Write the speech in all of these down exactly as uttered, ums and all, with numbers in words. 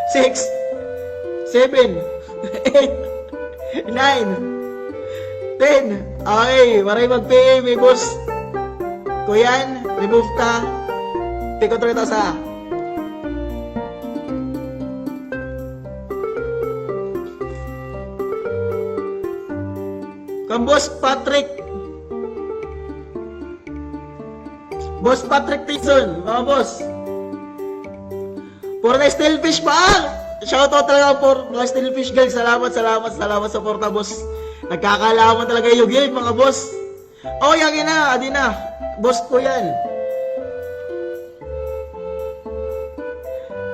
Six, seven, eight, nine, ten. Okay, waray mag-P M, eh, boss. Kuyan, remove ka. Tikot rito sa kan Boss Patrick. Boss Patrick Tizon, mga boss. For the Steelfish pa! Shoutout talaga for the Steelfish Guild. Salamat, salamat, salamat sa suporta, boss. Nagkakalaman talaga iyo guild, mga boss. Oh, yagi na, adi na. Boss ko yan.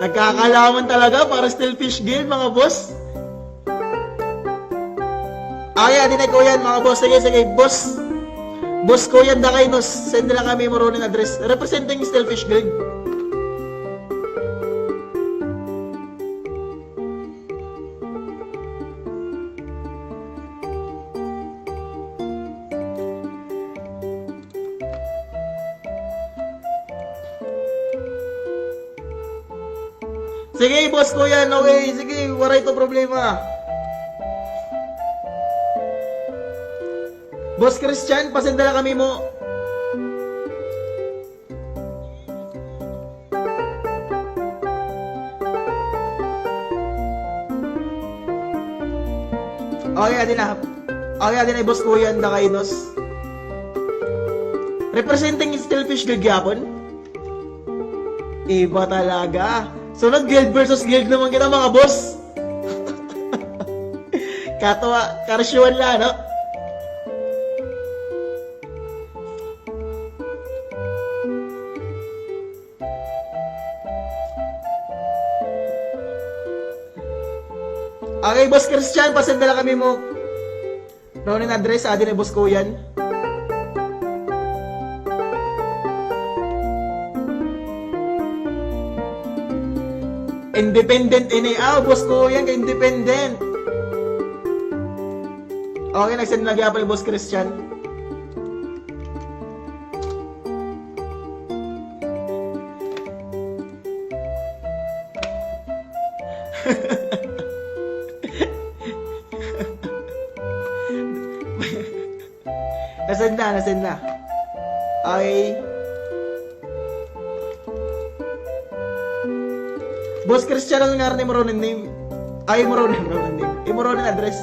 Nagkakalaman talaga para Steelfish Guild, mga boss. Ah, yeah, di na ko yan, mga boss. Sige, sige, boss. Boss ko yan, Dakay Nos. Send na lang kami mo ron address. Representing Steelfish Guild. Sige, boss ko yan. Okay, sige, waray to problema. Boss Christian, pasenda na kami mo. Okay, adi na. Okay, adi na, boss ko yan, Dakay Nos. Representing Steelfish Guild gyapon. Iba talaga. Sunod, guild versus guild naman kita, mga boss. Katawa, karsyoan la, no? Okay, Boss Christian, pasenda la kami mo. Ronin address, adi na Boss Kuyan. Independent ini. Ah, Boss Kuyan, ka-independent. Okay, nag-send lagi apa ni Boss Christian. Na-send na, na-send na. Okay. Boss Christian, ano nga rin imo ron name? Ay, imo ron, imo ron name. Imo ron address.